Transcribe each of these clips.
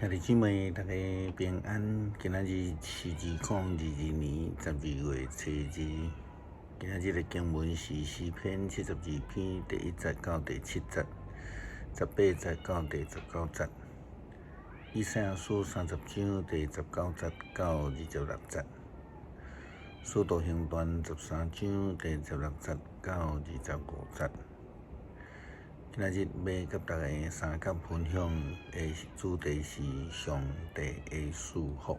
兄弟姊妹，大家平安。今仔日是2022年12月初二。今仔日的經文是詩篇72篇第1節到第7節，18節到第19節。以賽亞書30章第19節到26節。使徒行傳13章第16節到25節。今仔日欲佮大家相佮分享的主題是上帝的賜福。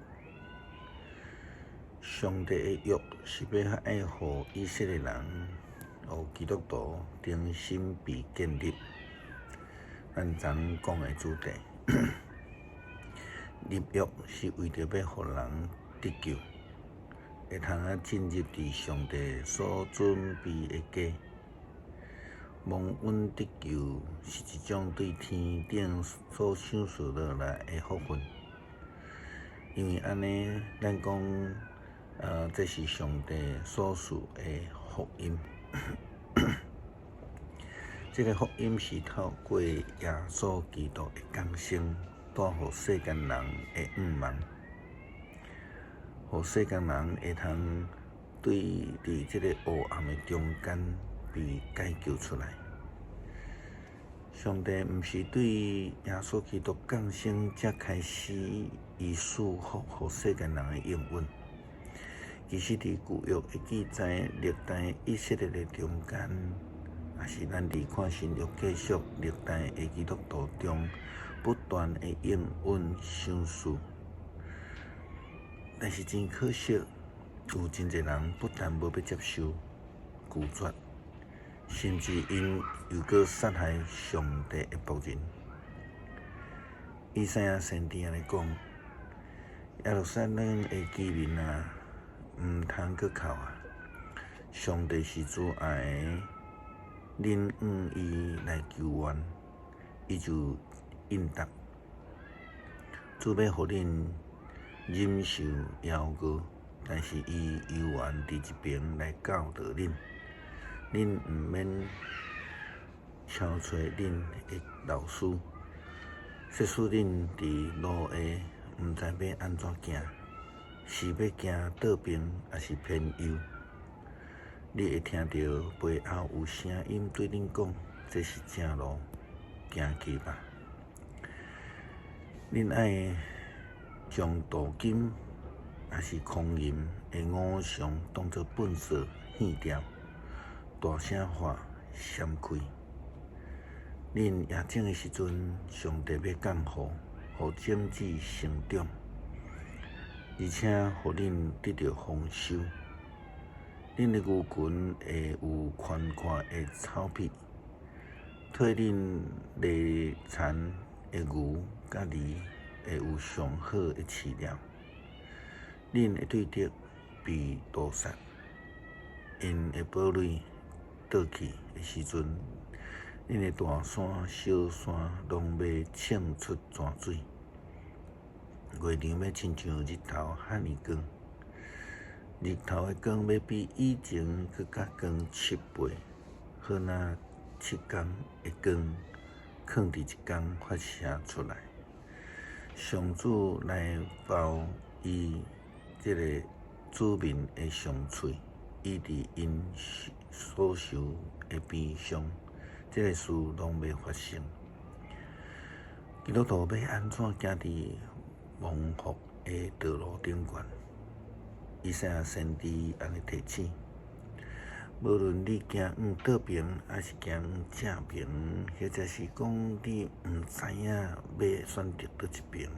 上帝的約是欲愛予以色列人、予基督徒重新被建立。咱昨講的主題，立約是為著欲予人得救，會通啊進入佇上帝所準備的家。蒙恩得救是一種對天頂所賞賜落來的福分，因為按呢，咱講，這是上帝所賜的福音。這个福音是透過耶穌基督的降生，帶予世間人的向望，予世間人會通對佇這个黑暗的中間被解救出來。上帝毋是對耶穌基督降生才開始伊賜福予世間人的應允。其實佇舊約的記載，歷代以色列的中間，抑是咱佇看新約繼續歷代的基督徒中，不斷的應允賞賜。但是真可惜，有真濟人不但無欲接受，拒絕，甚至𪜶又閣殺害上帝的僕人。以賽亞先知按呢講：耶路撒冷的居民啊，毋通閣哭啊！上帝是慈愛的，恁向伊來求援，伊就應答。主欲予恁忍受枵餓，但是伊猶原佇一爿來教導恁。恁毋免敲揣恁的老師，即使恁佇路下毋知欲按怎行，是欲行倒爿，抑是偏右，你會聽著背後有聲音對恁講：這是正路，行去吧。恁愛將鍍金抑是紺銀的偶像當做糞掃扔掉。大聲喊閃開！恁夜種的時陣，上帝欲降雨，予種子成長，而且予恁得著豐收。恁的牛群會有寬闊的草皮，替恁犁田的牛佮驢會有上好的飼料。恁會對敵被屠殺，𪜶的堡壘倒去的時陣，恁的大山、小山攏欲衝出泉水。月亮欲親像日頭遐爾光，日頭的光欲比以前閣較光7倍，好若7工的光，囥佇一工發射出來。上主來報伊這个子民的傷喙，醫治𪜶所受的鞭傷，這个事攏欲發生。基督徒欲按怎行佇蒙福的道路頂懸？以賽亞先知按呢提醒：無論你行往倒爿，抑是行往正爿，或者是講你毋知影欲選擇佗一爿，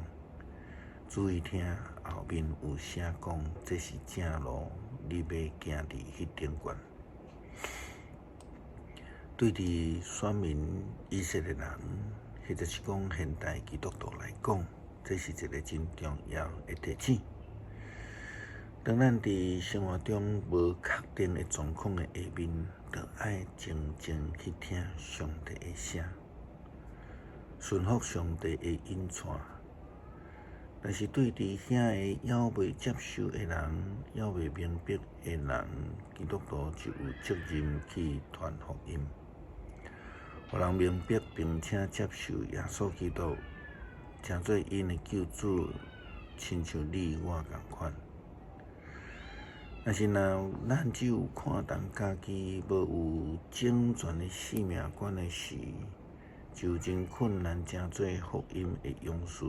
注意聽後面有聲講，這是正路，你欲行佇彼頂懸。對佇選民以色列人，或者是講現代基督徒來講，這是一个真重要的提醒。當咱佇生活中無確定的狀況的下面，就愛靜靜去聽上帝的聲，順服上帝的引帶。但是對佇遐个猶未接受的人，猶未明白的人，基督徒就有責任去傳福音，予人明白並且接受耶穌基督成做𪜶的救主，親像你我仝款。但是若咱只有看重家己，無有整全的性命觀的時，就真困難成做福音的勇士，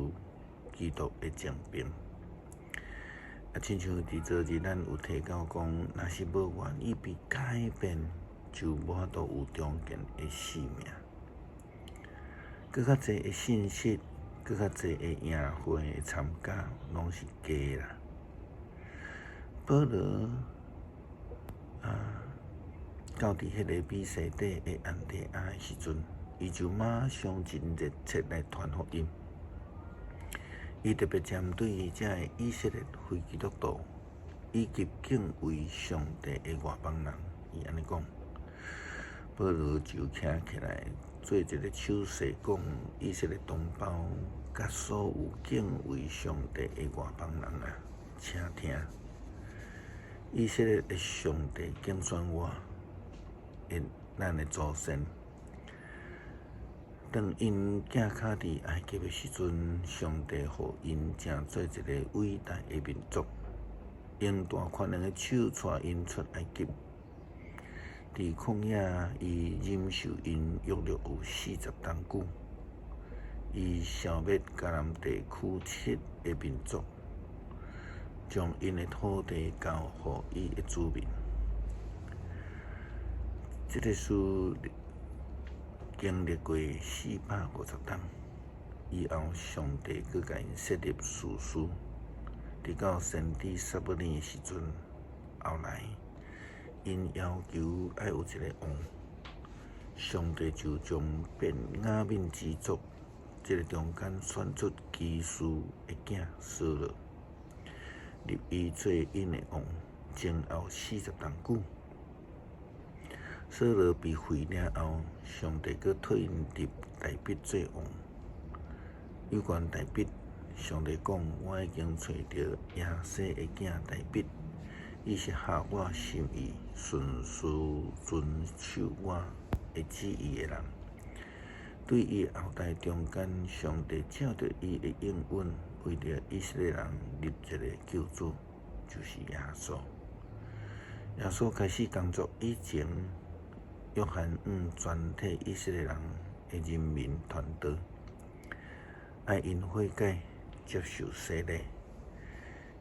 基督的精兵。啊，親像佇昨日咱有提到講，若是無願意被改變，就無法度有重建的生命。閣較濟的信息，閣較濟的營會的參加，攏是假啦。保羅啊，到佇彼個彼西底的安提阿的時陣，伊就馬上真熱切來傳福音。伊特別針對遮个以色列非基督徒，以及敬畏上帝的外邦人，伊按呢講。保羅就徛起來做一个手勢，講以色列同胞佮所有敬畏上帝的外邦人啊，請聽！以色列的上帝揀選我，𪜶咱的祖先。當𪜶行跤佇埃及的時陣，上帝予𪜶成做一个偉大的民族，用大權能的手帶𪜶出埃及。佇曠野，伊忍受𪜶約略有40冬久，伊消滅迦南地區七个民族，將𪜶的土地交予伊的子民。這个事經歷過450冬以後，上帝閣共𪜶設立士師，直到先知撒母耳的時陣，後來𪜶要求愛有一个王，上帝就將便雅憫支族這个中間選出基士的囝掃羅，立伊做𪜶的王，前後40冬久。掃羅被廢了後，上帝閣替𪜶立大衛做王。有關大衛，上帝講：我已經揣著耶西的囝大衛，伊是合我心意、順事遵守我的旨意的人。對伊後代中間，上帝照著伊的應允，為著以色列人立一个救主，就是耶穌。耶穌開始工作以前，約翰向全體以色列人的人民傳道，愛𪜶悔改，接受洗禮。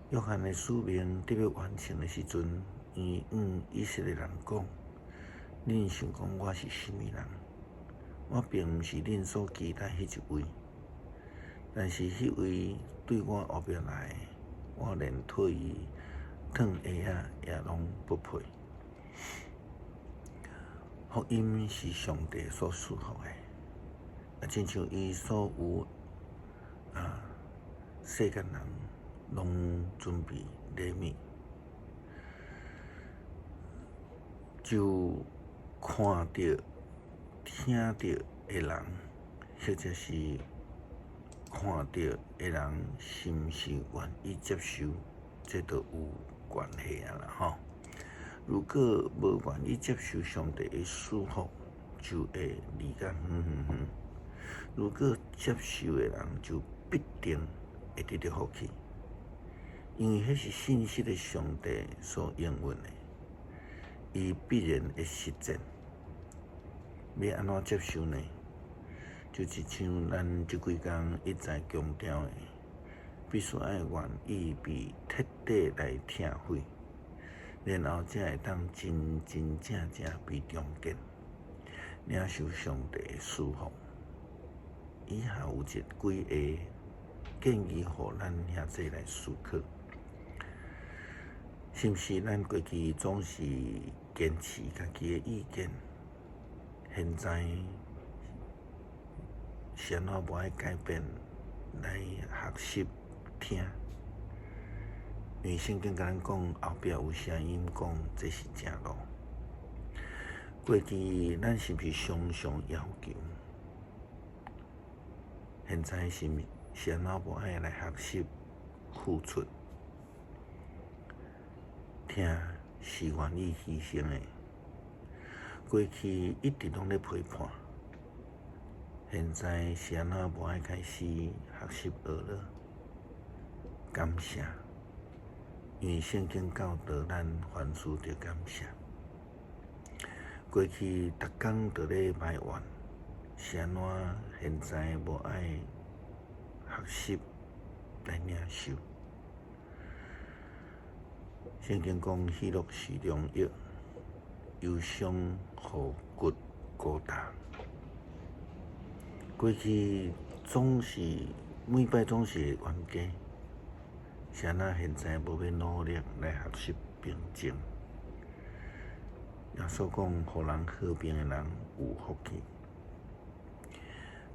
約翰的使命得欲完成的時陣，伊向以色列人講：恁想講我是啥物人？我並毋是恁所期待彼一位，但是彼位對我後壁來的，我連替伊脫鞋仔也攏不配。福音是上帝所賜福的，啊，親像伊所有啊世間人攏準備禮物，就看著、聽著的人，或者是看著的人，是毋是願意接受，這都有關係啊啦吼。如果無願意接受上帝的賜福，就會離較遠遠遠；如果接受的人，就必定會得著福氣，因為彼是信實的上帝所應允的，伊必然會實踐。欲按怎接受呢？就親像咱這幾工一再強調的，必須愛願意被徹底來拆毀，然後才會當真真正正被重建，領受上帝的賜福。以下有一幾个建議，予咱兄弟來思考。是毋是咱過去總是堅持家己的意見？現在是按怎無愛改變來學習聽？因為聖經共咱講，後壁有聲音講，這是正路。過去咱是毋是常常要求？現在是毋是按怎無愛來學習付出？疼是願意犧牲的。過去一直攏咧批判，現在是按怎無愛開始學學習學了，感謝，因為聖經教導咱凡事著感謝。過去逐工都咧埋怨，是按怎現在無愛學習來領受？聖經講喜樂是良藥，憂傷予骨孤焦。過去總是每擺總是會冤家，是按怎現在無欲努力來學習平靜？耶穌講，予人和平的人有福氣。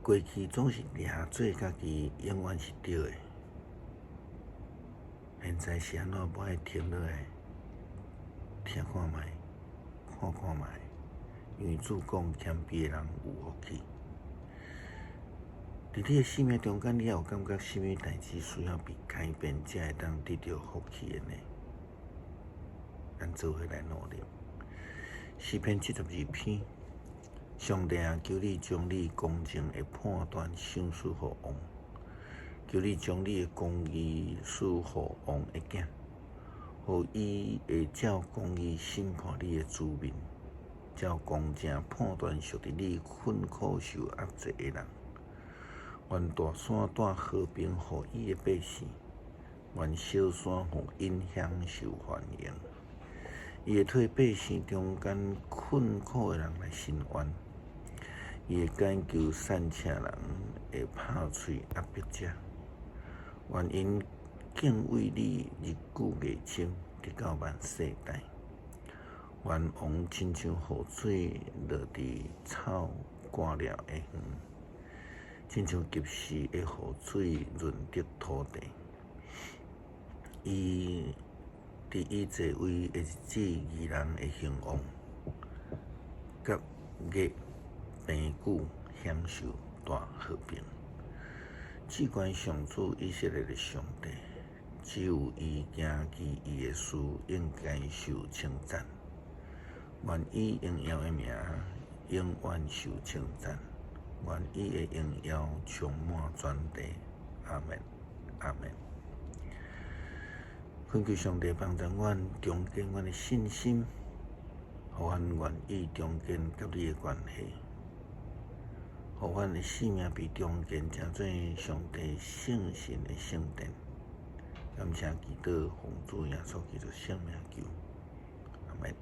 過去總是掠做家己永遠是對的，現在是按怎無愛停落來聽看覓，看看覓？因為主講謙卑的人有福氣。佇你的生命中間，你也有感覺啥物代誌需要被改變，才會當得著福氣的呢？咱做伙來努力。詩篇72篇，上帝啊，求你將你公正的判斷賞賜予王，求你將你的公義賜予王的囝，予伊會照公義審判你的子民，照公正判斷屬佇你困苦受壓制的人。願大山帶和平予伊的百姓，願小山予𪜶享受繁榮。伊會替百姓中間困苦的人來伸冤，伊會解救散赤人的拍喙壓迫者。願𪜶敬畏你日久月深，直到萬世代。願王親像雨水落佇草乾了的園，親像及時的雨水潤澤土地。伊佇伊坐位的日子，義人會興旺，甲義恆久享受大和平。至懸上主以色列的上帝，只有伊行奇異的事，應該受稱讚。願伊榮耀的名永遠受稱讚。願伊的榮耀充滿全地。阿們，阿們。懇求上帝幫助阮重建阮的信心，予阮願意重建佮你的關係，予阮的生命被重建，成做上帝聖神的聖殿。感謝祈禱，奉主耶穌基督聖名求，阿們。